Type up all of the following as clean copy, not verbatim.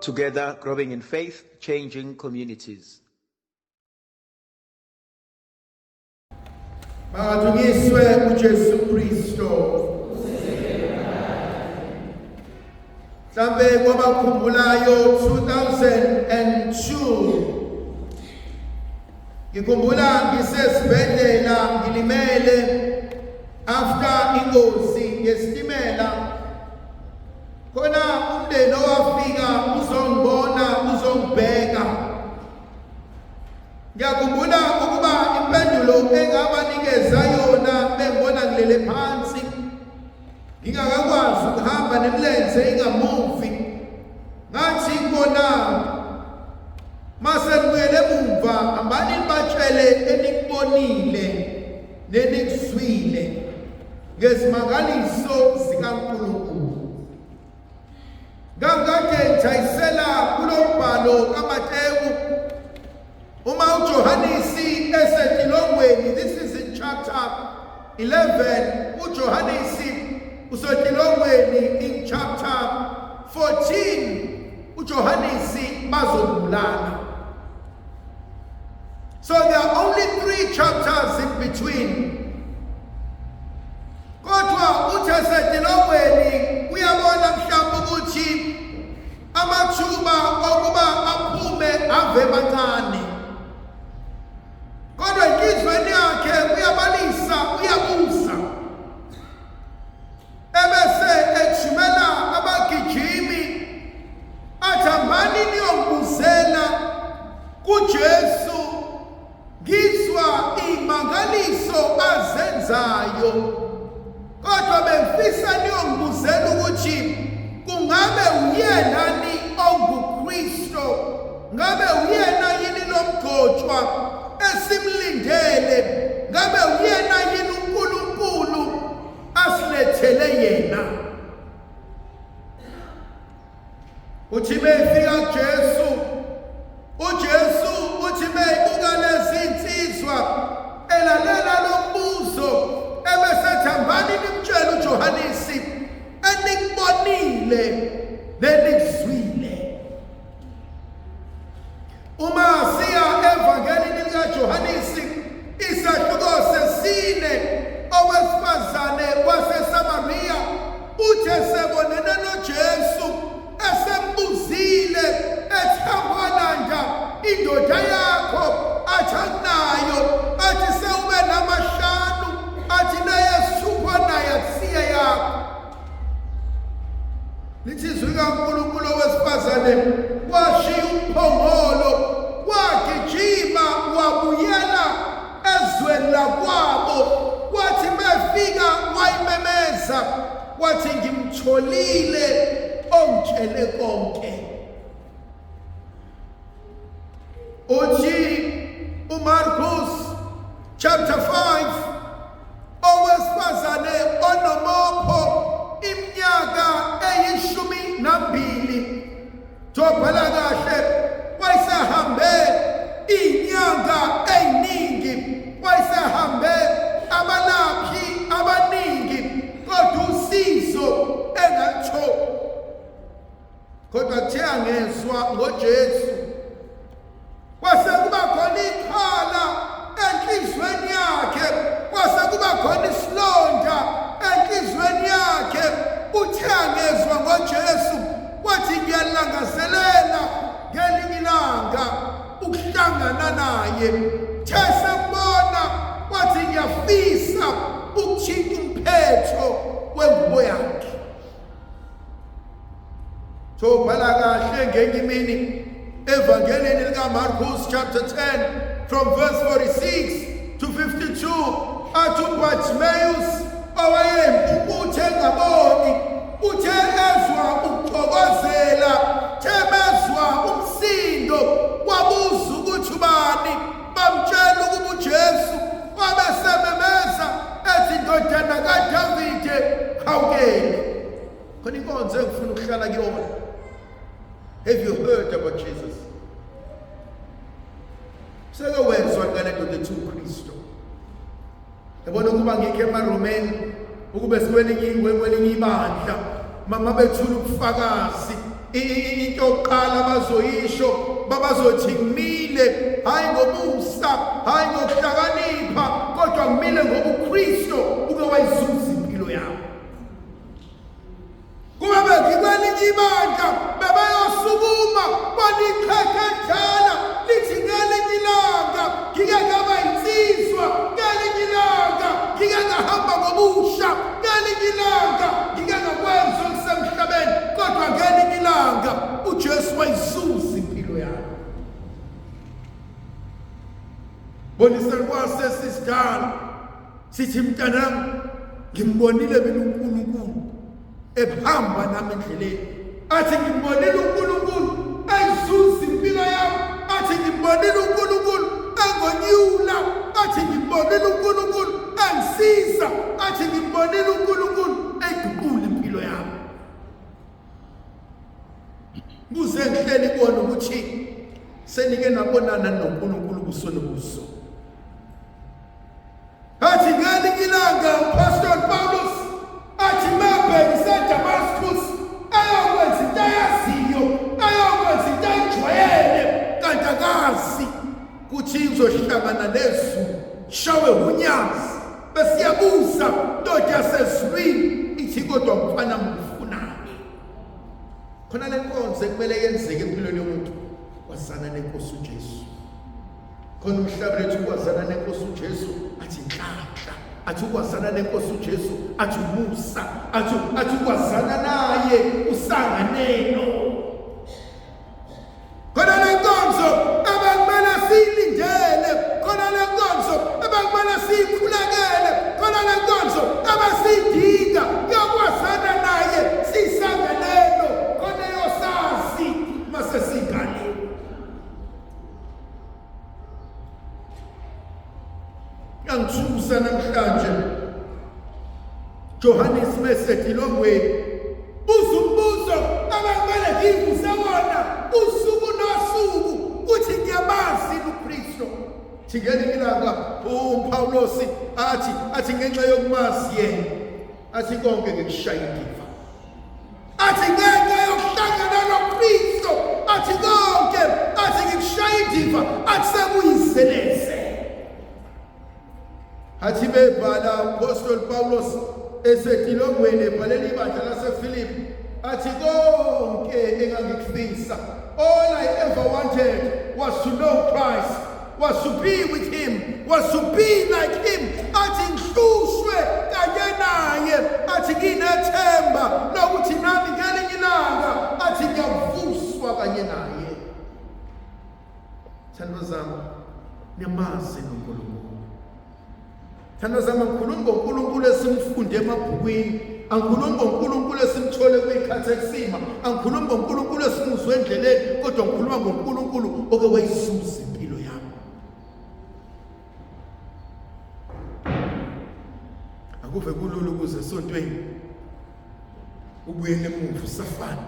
Together, growing in faith, changing communities. Makadunyiswe uJesu Kristo. Mhlambe kwabakhumbulayo 2002 ngikhumbula ngisesibhedlela ngilimele after ingozi yesitimela khona umndeni owafika uzongibona uzongibheka. Ngiyakhumbula ukuba impendulo engabanikeza yona bengibona ngilele phansi ngingakakwazi ukuhamba nemilenze ingamuvi, ngathi kubona mase nibuyele emumva hambani nibatshele enikubonile nenikuzwile ngezimangaliso zikaNkulunkulu. Ngangikade ngijayisela kulombhalo kaMatewu uma uJohanisi esetilongweni, this is in chapter 11, uJohanisi usetilongweni in chapter 14, uJohanisi bazombulala. So there are only 3 chapters in between. Kodwa uthe setilongweni uyabona mhlawumbe ukuthi amathuba okuba aphume ave mancane. Kodwa enhliziyweni yakhe uyabalisa, uyabuza. Ebese ethumela abagijimi athi hambani niyongibuzela kuJesu, ngizwa imangaliso azenzayo, kodwa bengifisa niyongibuzela ukuthi kungabe uyena ni onguKristo, ngabe uyena yini lomgcotshwa esimlindele, ngabe uyena yini uNkulunkulu asilethele yena. Uthi befika kuJesu, uJesu uthi beyibuka lezi insizwa elalela lombuzo, ebese thambani nimtshela uJohanisi enikubonile nenikuzwile. Uma siya evangelini likaJohanisi isahluko sesine, owesifazane waseSamariya uthe sebonene noJesu esembuzile ethi hamba indoda yakho, athi akunayo, athi sewube namahlanu, athi neyesithupha naye akusiye yakho. Lithi izwi likaNkulunkulu owesifazane washiya umphongolo wagijima wabuyela ezweni lakwabo, wathi mefika wayimemeza wathi ngimtholile ongitshele konke. Uthi uMarkus chapter 5, owesifazane onomopho iminyaka eyi-12, thobhala kahle, wayesehambe iy'nyanga ey'ningi, wayesehambe abalaphi abaningi, kodwa usizo engalutholi. Kodwa kuthe angezwa ngoJesu kwase kuba khona ikhala enhlizweni yakhe, kwase kuba khona isilonda enhlizweni yakhe. Uthe angezwa ngoJesu wathi ngiyalangazelela ngelinye ilanga ukuhlangana naye. The sembona wathi ngiyafisa ukuthinta umphetho wengubo yakhe. Sobhala kahle ngenye imini evangelini likaMarkus chapter 10 from verse 46 to 52, athi uBartimaeus owayeyimpumputhe engaboni uthe ezwa ukuthokozela, the bezwa umsindo wabuza ukuthi ubani, bamtshela ukuba uJesu, wabe sememeza ethi ndodana kaDavide hawukele. Khona inkonzo engifuna ukuhlala kuyona. Have you heard about Jesus? Seke wezwa ngale ndoda ethi uKristu. Yabona ukuba ngikho emaRomeni, ukube sikwelinye kwelinye ibandla, mama bethula ubufakazi Into yokuqala bazoyisho, babazothi ngimile hayi ngomusa, hayi ngokuhlakanipha, kodwa ngimile ngoba uKristu uke wayizuza impilo yami. Kube bekwelinye ibandla bebeyosukuma baliqhekhe njala lithi ngelinye ilanga ngike ngaba insizwa, ngelinye ilanga ngike ngahamba ngobusha, ngelinye ilanga ngike ngakwenza okusemhlabeni, kodwa ngelinye ilanga uJesu wayizuza impilo yami. Bonisani kwasesisidala sithi mntanami ngimbonile mina uNkulunkulu ehamba nami endleleni, athi ngimbonile uNkulunkulu ezuza impilo yami, athi ngimbonile uNkulunkulu engonyula, athi ngimbonile uNkulunkulu engisiza, athi ngimbonile uNkulunkulu eguqula impilo yami. Kuze ngihleli kubona ukuthi senike nabonana noNkulunkulu buso nobuso. Athi ngelinye ilanga uPastor Paulus athi mabhekise eDamascus ayokwenza into ayaziyo, ayokwenza into ayijwayele, kanti akazi ukuthi uzohlangana nezulu shawe unyazi. Besiyabuza ndoda yasezulwini ithi kodwa mfana ngifunani? Khona le nkonzo ekumele yenzeke empilweni yomuntu, kwazana nenkosi uJesu. Khona umhlaba lethu ukwazana nenkosi uJesu athi inhlanhla, athi ukwazana nenkosi uJesu athi umusa, athi ukwazana naye usanganeno. Khona le nkonzo abakumele siyilindele, khona le nkonzo abakumele siyikhulekele, khona le nkonzo abasiyidinga yokwazana naye sisanganeno, khona yosazi mase singane. Yangithusa namhlanje Johannes mesedilongweni buza umbuzo abakumele ngivuse wona usuku nosuku uthi ngiyamazi uKristu. Thi ngelinye ilanga uPawulosi athi ngenxa yokumazi yena athi konke ngikushaya indiva, athi ngenxa yokuhlangana noKristu athi konke athi ngikushaya indiva, athi sekuyizeleze. Athi bebhala uPostoli Paulus esetilongweni ebhalela ibandla laseFilipi athi konke engangikufisa, all I ever wanted was to know Christ, was to be with him, was to be like him. Athi ngihlushwe kanye naye, athi nginethemba lokuthi nami ngelinye ilanga athi ngiyavuswa kanye naye. Thandwa zami, niyamazi noNkulunkulu. Thandwa zami, angikhulumi ngoNkulunkulu esimfunde emabhukwini, angikhulumi ngoNkulunkulu esimthole kwikhathekisima, angikhulumi ngoNkulunkulu esimuzwe endleleni, kodwa ngikhuluma ngoNkulunkulu oke wayizuza impilo yami. Akuve kulula ukuze esontweni ubuyele emuva usafana,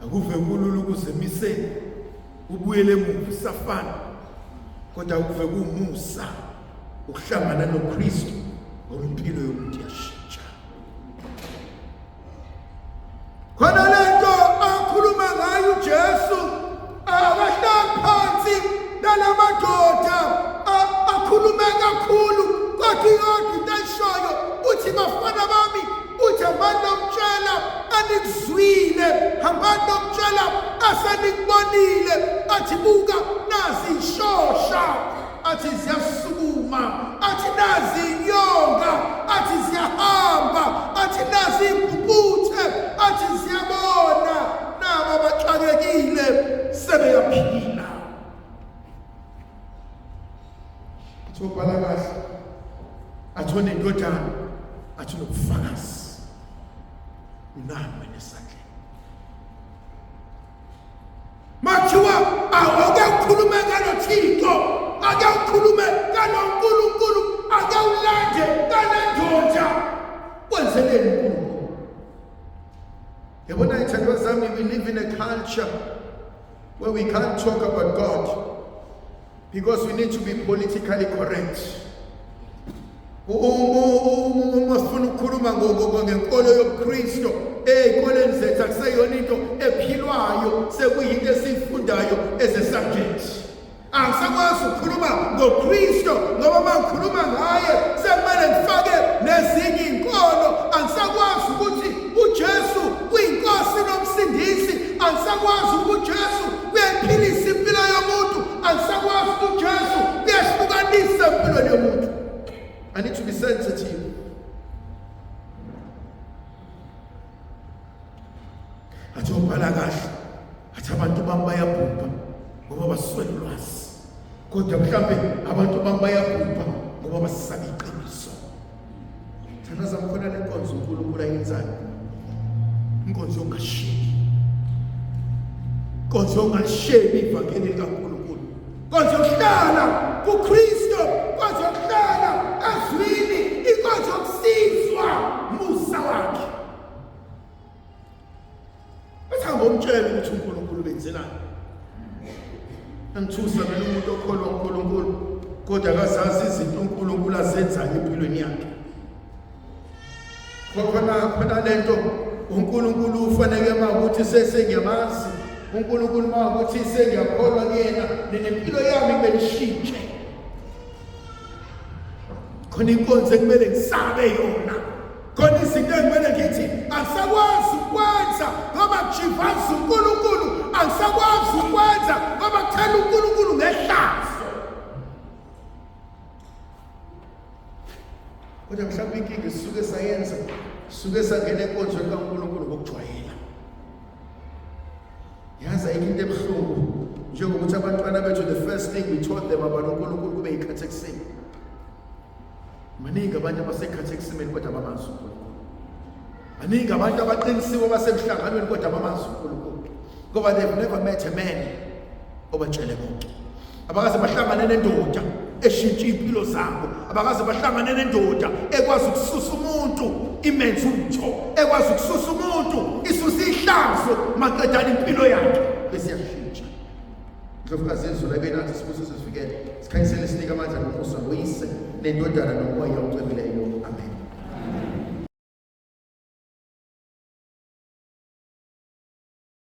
akuve kulula ukuze emiseni ubuyele emuva usafana, kodwa akuve kuwumusa ukuhlangana noKristu ngoba impilo yomuntu iyashintsha. Khona lento akhuluma ngayo uJesu akahlali phansi nalamadoda akhulume kakhulu, kodwa iyodwa into ayishoyo uthi bafana bami, uthi hambani nomtshela anikuzwile, hambani nomtshela asenikubonile, athi buka nazi ishosha, athi ziyasukuma, athi nazi inyonga, athi ziyahamba, athi nazi impumputhe, athi ziyabona, nabo abaxakekile sebeyaphila. Athi ubhala kahle, athi onendodana, athi unobufakazi, unani wena esandleni? Mathiwa awuke ukhulume ngalo Thixo, ake ukhulume ngalo Nkulunkulu, ake ulande ngale ndoda. Kwenzeleni uNkulunkulu? Yabona ithandwa zami, we live in a culture where we can't talk about God because we need to be politically correct. Uma sifuna ukukhuluma ngenkolo yobuKristu ey'koleni zethu akuseyona into kwayo sekuyinto esiyifundayo as a subject. Angisakwazi ukukhuluma ngoKristu ngoba uma ngikhuluma ngaye sekumele ngifake nezinye iy'nkolo. Angisakwazi ukuthi uJesu uyinkosi nomsindisi. Angisakwazi ukuthi uJesu uyayiphilisa impilo yomuntu. Angisakwazi ukuthi uJesu uyahlukanisa empilweni yomuntu. I need to be sensitive. Athi ubhala kahle, athi abantu bami bayabhubha ngoba baswele ulwazi, kodwa mhlambe abantu bami bayabhubha ngoba basaba iqiniso. Thandaza khona le nkonzo uNkulunkulu ayenzayo, inkonzo yongasheli, inkonzo yongasheli ivangeli likaNkulunkulu, inkonzo yokuhlala kuKristu, inkonzo yokuhlala ezwini, inkonzo yokusizwa musa wakhe. Bathi ngomtshela ukuthi uNkulunkulu benzelani. Angithusa mina umuntu okholwa uNkulunkulu kodwa akazazi izinto uNkulunkulu azenzayo empilweni yakhe. Khona khona lento uNkulunkulu ufanele makuthi sesengiyamazi uNkulunkulu makuthi sengiyakholwa kuyena nempilo yami kumele ishintshe. Khona inkonzo ekumele ngisabe yona. Khona izinto ekumele ngithi angisakwazi ukwenza ngoba kujivaza uNkulunkulu, angisakwazi ukwenza ngoba kuthela uNkulunkulu ngehlazo. Kodwa mhlawumbe inkinga esisuke sayenza, sisuke sangena enkonzweni kaNkulunkulu ngokujwayela. Yazi ayikho into ebuhlungu njengokuthi abantwana bethu the first thing we taught them about uNkulunkulu kube yikhathekisimu. Baningi abantu abasekhatheksimeni kodwa abamazi uNkulunkulu. Baningi abantu abaqinisiwe abasemhlanganweni kodwa abamazi uNkulunkulu. Ngoba they've never met a man obatshele konke. Abakaze bahlangane nendoda eshintsha impilo zabo. Abakaze bahlangane nendoda ekwazi ukususa umuntu imenze utho, ekwazi ukususa umuntu isuse ihlazo maqedana impilo yakhe bese yashintsha. Ndlovukazi yezulu abe nathi sibusiso sivikele sikhanyisele sinike amandla nomusa ngoyise nendodana nomoya ocwebileyo. Amen.